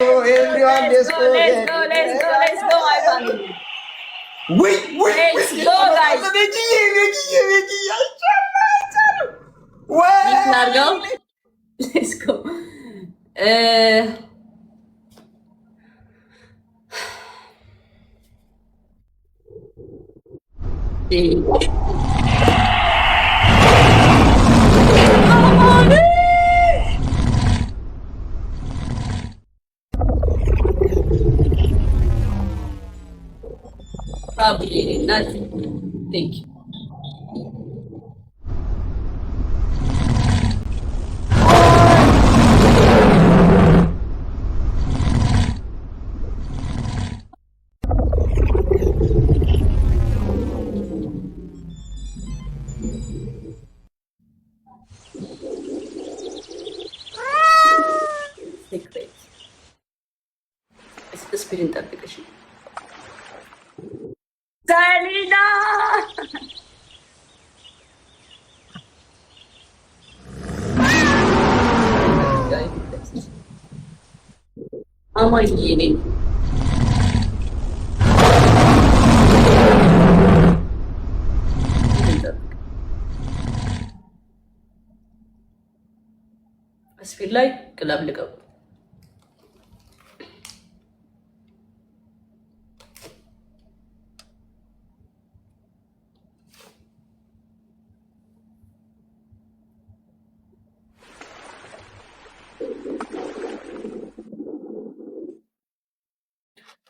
Everyone, let's go. Let's go, let's go, let's go, my family. ውይ ውይ! Let's go, guys. ቤኪዬ፣ ቤኪዬ፣ ቤኪዬ፣ አይቻልም፣ አይቻልም ወይ? ላድርገው። Let's go. Probably not. Thank you. Secret speed እንጠብቅሽ። ሰሊና። አማዬ ነኝ። እንጠብቅ። Speed ላይ glove ልቀቁ።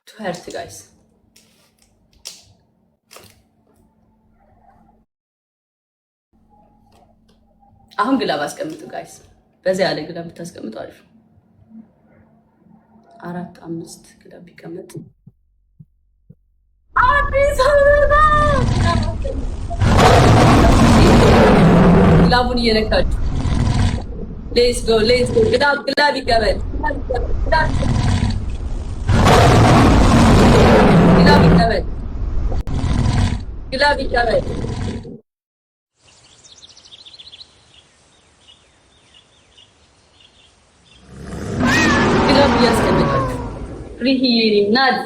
Two heart, guys. አሁን glove አስቀምጡ guys። በዚያ ያለ glove ብታስቀምጡ አሪፍ ነው። አራት አምስት glove ቢቀመጥ። አዲስ አበባ glove ኡን እየነካችሁ let's go, let's go። Glove, glove ይቀበል፣ glove ይቀበል፣ glove ይቀበል። Glove እያስቀምጣችሁ ሪሂ ናት።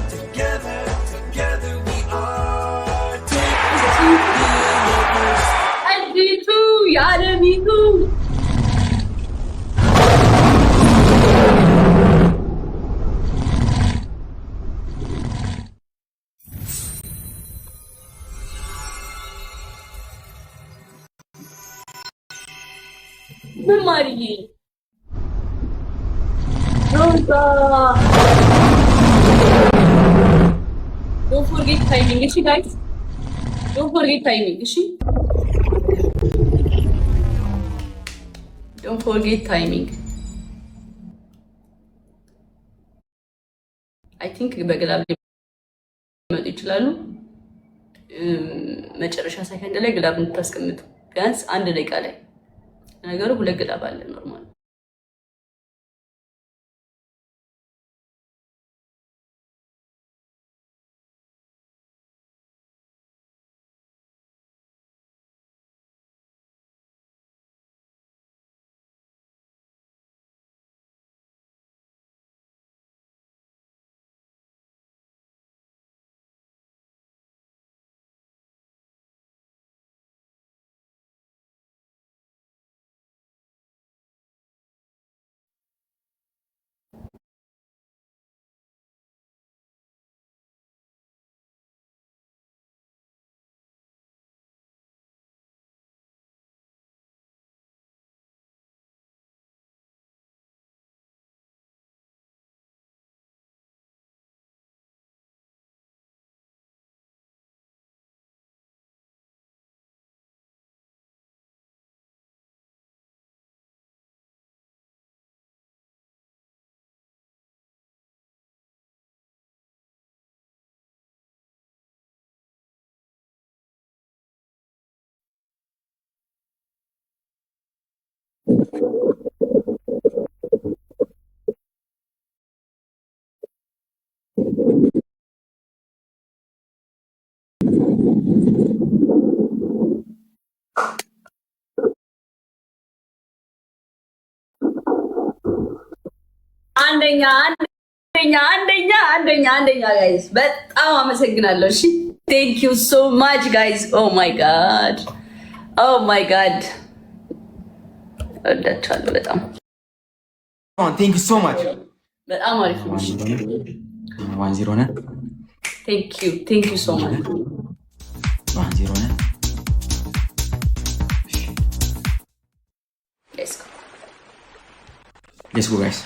Together, together we are. Take the universe. አዲቱ የዓለሚቱ። ምን ማርዬ ሮዛ። Don't forget timing, እሺ guys, don't forget timing, እሺ, don't forget timing. I think በ glove ሊመጡ ይችላሉ። መጨረሻ ሰከንድ ላይ glove እንድታስቀምጡ ቢያንስ አንድ ደቂቃ ላይ። ነገሩ ሁለት glove አለ normal። አንደኛ፣ አንደኛ፣ አንደኛ፣ አንደኛ፣ አንደኛ guys፣ በጣም አመሰግናለሁ። እሺ፣ thank you so much guys። Oh my God, oh my God፣ እወዳችኋለሁ በጣም። Thank you so much. በጣም አሪፍ ነው። እሺ። 1-0 ነን። Thank you, thank you so much. 1-0 ነን። Let's go. Let's go, guys.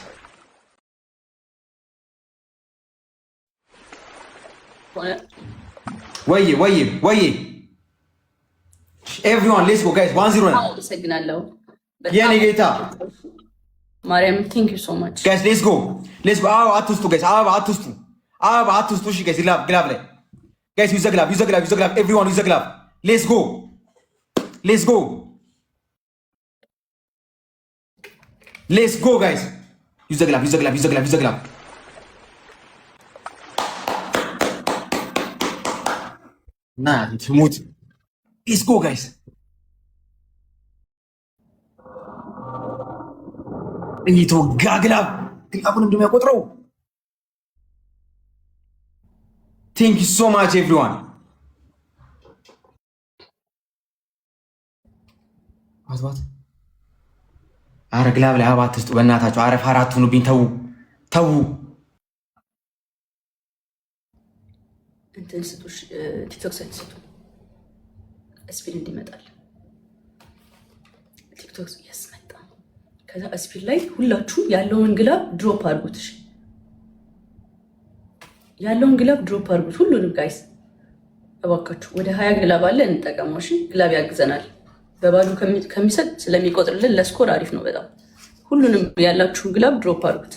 ሆነ። ወይዬ፣ ወይዬ፣ ወይዬ፣ everyone, let's go, guys. 1-0 ነን። አመሰግናለሁ። የኔ ጌታ። ማርያም፣ thank you so much. Guys, let's go, let's go። አበባ አትስጡ guys፣ አበባ አትስጡ፣ አበባ አትስጡ። እሺ guys፣ glove, glove ላይ guys፣ use glove, use glove, use glove, everyone use glove። Let's go, let's go, let's go, guys። Use glove, use glove, use glove, use glove። ና ትሙት። Let's go, guys። እየተወጋ glove፣ glove ኡን እንደሚያቆጥረው። Thank you so much, everyone። What, what? አረ glove ላይ አበባ አትስጡ በእናታችሁ። አረ ፋራ አትሁኑብኝ። ተዉ ተዉ። እንትን ስጡ፣ ቲክቶክ site ስጡ፣ speed እንዲመጣል ቲክቶክ ያስመጣ። ከዛ speed ላይ ሁላችሁም ያለውን glove drop አድርጉት። እሺ፣ ያለውን glove drop አድርጉት ሁሉንም guys እባካችሁ። ወደ 20 glove አለ፣ እንጠቀመው። እሺ፣ glove ያግዘናል። በባዶ ከሚሰጥ ስለሚቆጥርልን ለ score አሪፍ ነው በጣም። ሁሉንም ያላችሁን glove drop አድርጉት።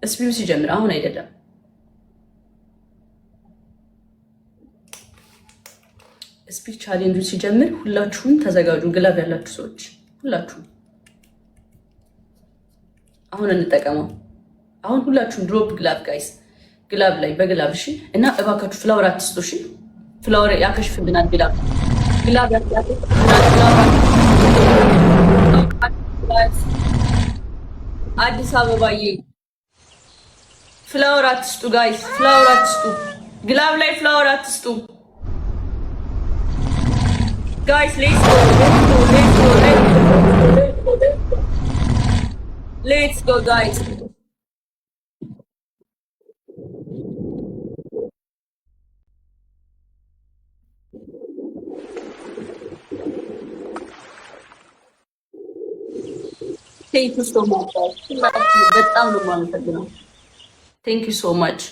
Speed ኡ ሲጀምር፣ አሁን አይደለም። Speed challenge ኡ ሲጀምር ሁላችሁም ተዘጋጁ። Glove ያላችሁ ሰዎች ሁላችሁም አሁን እንጠቀመው። አሁን ሁላችሁም drop glove, guys፣ glove ላይ በ glove እሺ። እና እባካችሁ flower አትስጡ እሺ። Flower ያከሽፍብናል። Glove, glove ያከሽፍብናል። Glove አዲስ አበባዬ፣ flower አትስጡ guys፣ flower አትስጡ። Glove ላይ flower አትስጡ guys። Let's go, let's go, let's go, guys። Thank you so much። በጣም ነው የማመሰግነው። Thank you so much።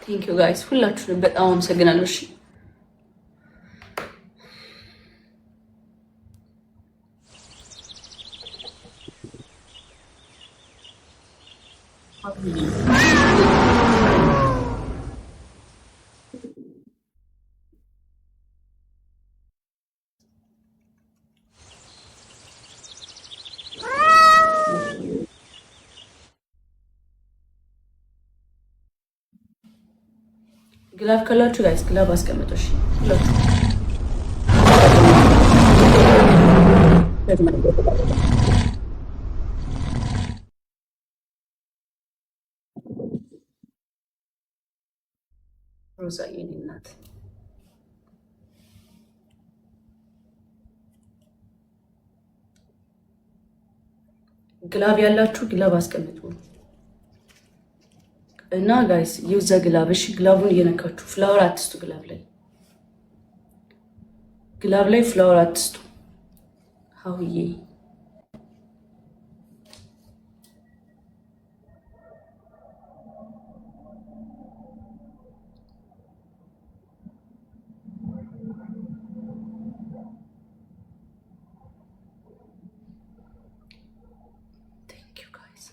Thank you, guys፣ ሁላችሁንም በጣም አመሰግናለሁ። እሺ። Glove ካላችሁ guys glove አስቀምጡ። እሺ ሁላችሁ። ሮዛ የኔ እናት፣ glove ያላችሁ glove አስቀምጡ እና guys, use the glove። እሺ፣ glove ኡን እየነካችሁ flower አትስጡ። Glove ላይ፣ glove ላይ flower አትስጡ። ሀውዬ፣ thank you, guys።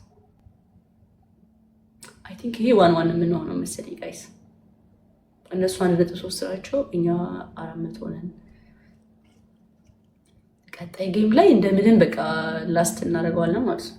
I think ይሄ 1-1 የምንሆነው መሰለኝ guys። እነሱ 1.3 ናቸው፣ እኛ 400 ነን። ቀጣይ game ላይ እንደምንም በቃ last እናደርገዋለን ማለት ነው።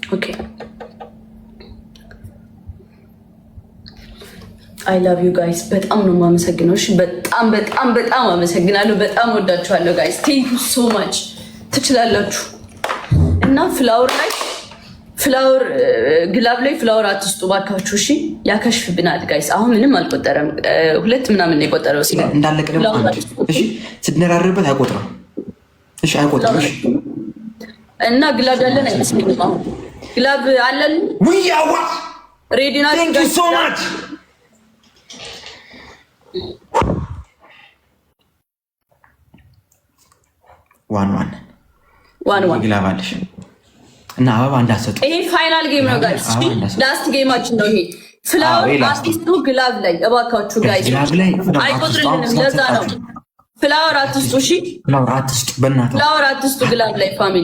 Okay, I love you guys። በጣም ነው የማመሰግነው። እሺ በጣም በጣም በጣም አመሰግናለሁ። በጣም ወዳችኋለሁ guys። Thank you so much። ትችላላችሁ። እና flower ላይ flower glove ላይ flower አትስጡ ባካችሁ። እሺ ያከሽፍብናል guys። አሁን ምንም አልቆጠረም። ሁለት ምናምን ነው የቆጠረው። እንዳለቀ ደግሞ አንድ እሺ፣ ስትነራርበት አይቆጥርም። እሺ አይቆጥርም። እሺ እና glove ያለን አይመስለኝም። አሁን glove አለን። ውያዋ Ready ናችሁ? Thank you so much. 1-1. 1-1. Glove አለሽ እና አበባ እንዳትሰጡ። ይሄ final game ነው guys። Last game ኣችን ነው ይሄ። Flower አትስጡ glove ላይ እባካችሁ guys። Glove ላይ አይቆጥርልንም። ለዛ ነው flower አትስጡ። እሺ Flower አትስጡ፣ በእናትህ። Flower አትስጡ glove ላይ family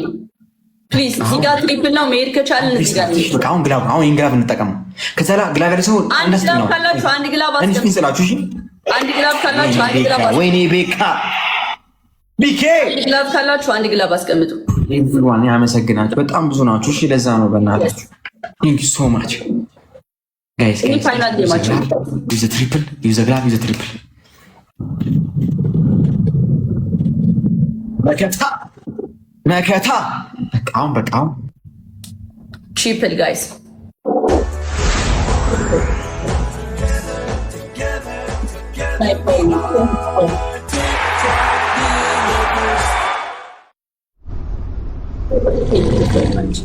please። እዚህ ጋር triple ነው፣ መሄድ ከቻልን እዚህ ጋር በቃ አሁን glove፣ አሁን ይሄን glove እንጠቀም። ከዛ glove ያለ ሰው አንድ glove ካላችሁ አንድ glove አስቀምጡ። ስላችሁ እሺ፣ አንድ glove ካላችሁ አንድ glove አስቀምጡ። ወይኔ ቤካ ቢኬ። አንድ glove ካላችሁ አንድ glove አስቀምጡ። Everyone ያመሰግናችሁ። በጣም ብዙ ናችሁ። እሺ ለዛ ነው በእናታችሁ። Thank you so much guys። ይሄ final game ኣችን። Use triple, use glove, use triple። መከታ መከታ። በቃ አሁን፣ በቃ አሁን። Triple guys. Together, together we are. Take top universe. Thank you so much.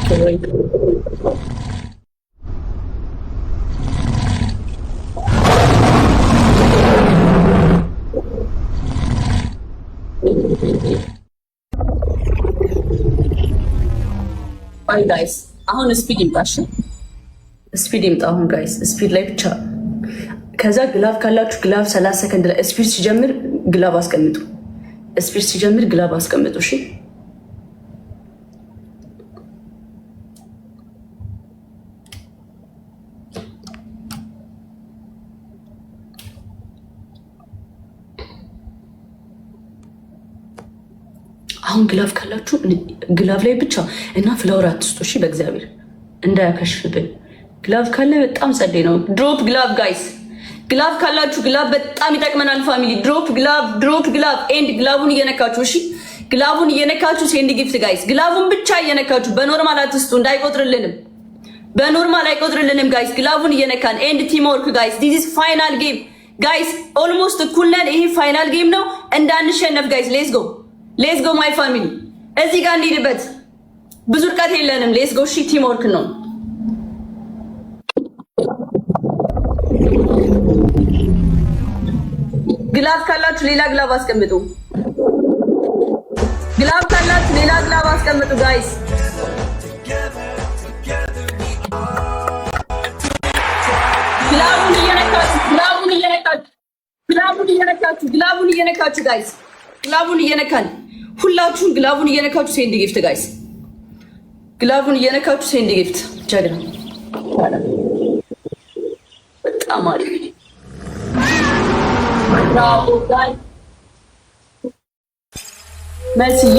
Thank you. Bye guys። አሁን speed ይምጣ። እሺ speed ይምጣ አሁን guys፣ speed ላይ ብቻ። ከዛ glove ካላችሁ glove 30 ሰከንድ ላይ speed ሲጀምር glove አስቀምጡ። Speed ሲጀምር glove አስቀምጡ። እሺ አሁን glove ካላችሁ glove ላይ ብቻ እና flower አትስጡ። እሺ በእግዚአብሔር እንዳያከሽፍብን። Glove ካለ በጣም ጸዴ ነው። Drop glove guys። Glove ካላችሁ glove በጣም ይጠቅመናል። Family, drop glove, drop glove and glove ኡን እየነካችሁ፣ እሺ glove ኡን እየነካችሁ send gift guys። Glove ኡን ብቻ እየነካችሁ በ normal አትስጡ፣ እንዳይቆጥርልንም፣ በ normal አይቆጥርልንም guys። Glove ኡን እየነካን and team work guys። This is final game guys። Almost እኩል ነን። ይሄ final game ነው፣ እንዳንሸነፍ guys። Let's go, let's go my family። እዚህ ጋር እንሂድበት፣ ብዙ እርቀት የለንም። Let's go። እሺ team work ነው። Glove ካላችሁ ሌላ glove አስቀምጡ። Glove ካላችሁ ሌላ glove አስቀምጡ guys። Together, together we are. Glove ኡን እየነካችሁ፣ glove ኡን እየነካችሁ፣ glove ኡን እየነካችሁ፣ glove ኡን እየነካችሁ guys፣ glove ኡን እየነካን ሁላችሁም glove ኡን እየነካችሁ send gift guys። Glove ኡን እየነካችሁ send gift። ጀግና፣ በጣም አሪፍ፣ bravo guys። መስዬ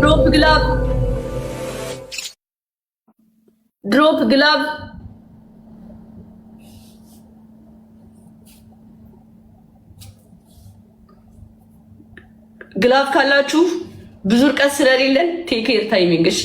drop glove, drop glove. Glove ካላችሁ ብዙ እርቀት ስለሌለን take care timing። እሺ፣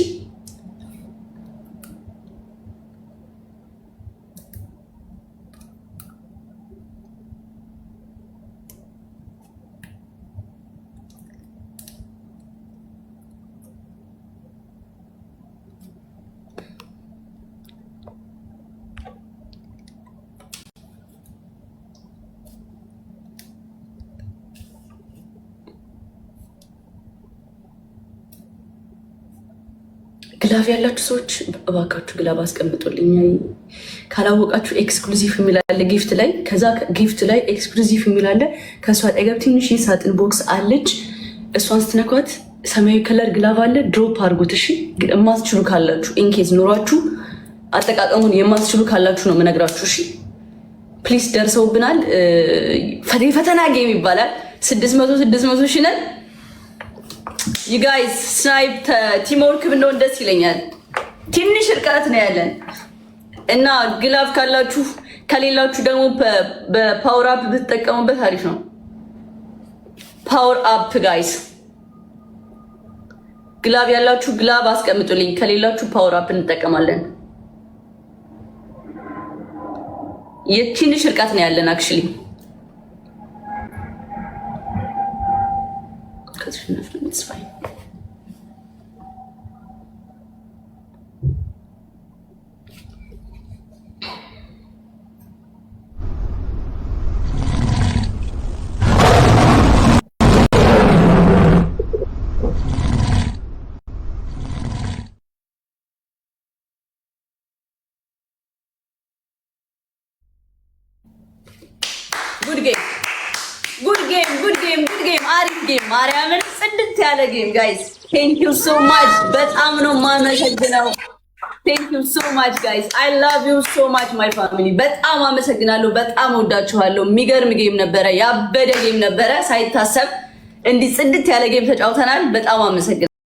glove ያላችሁ ሰዎች እባካችሁ glove አስቀምጡልኝ። ካላወቃችሁ exclusive የሚላለ gift ላይ፣ ከዛ gift ላይ exclusive የሚላለ፣ ከእሷ አጠገብ ትንሽ የሳጥን box አለች። እሷን ስትነኳት ሰማያዊ color glove አለ። Drop አድርጉት። እሺ፣ የማትችሉ ካላችሁ፣ in case ኖሯችሁ አጠቃቀሙን የማትችሉ ካላችሁ ነው የምነግራችሁ። እሺ please፣ ደርሰውብናል። የፈተና game ይባላል። 600 600 ሺህ ነን። You guys, snipe teamwork ብንሆን ደስ ይለኛል። ትንሽ እርቀት ነው ያለን እና glove ካላችሁ፣ ከሌላችሁ ደግሞ በ power up ብትጠቀሙበት አሪፍ ነው። Power up, guys። Glove ያላችሁ glove አስቀምጡልኝ፣ ከሌላችሁ power up እንጠቀማለን። የትንሽ እርቀት ነው ያለን actually። ከተሸነፍን it's fine። Good game, good game, good game, good game። አሪፍ game፣ ማርያምን ጽድት ያለ game guys። Thank you so much፣ በጣም ነው የማመሰግነው። Thank you so much, guys። I love you so much, my family። በጣም አመሰግናለሁ። በጣም ወዳችኋለሁ። የሚገርም game ነበረ፣ ያበደ game ነበረ። ሳይታሰብ እንዲህ ጽድት ያለ game ተጫውተናል። በጣም አመሰግናለሁ።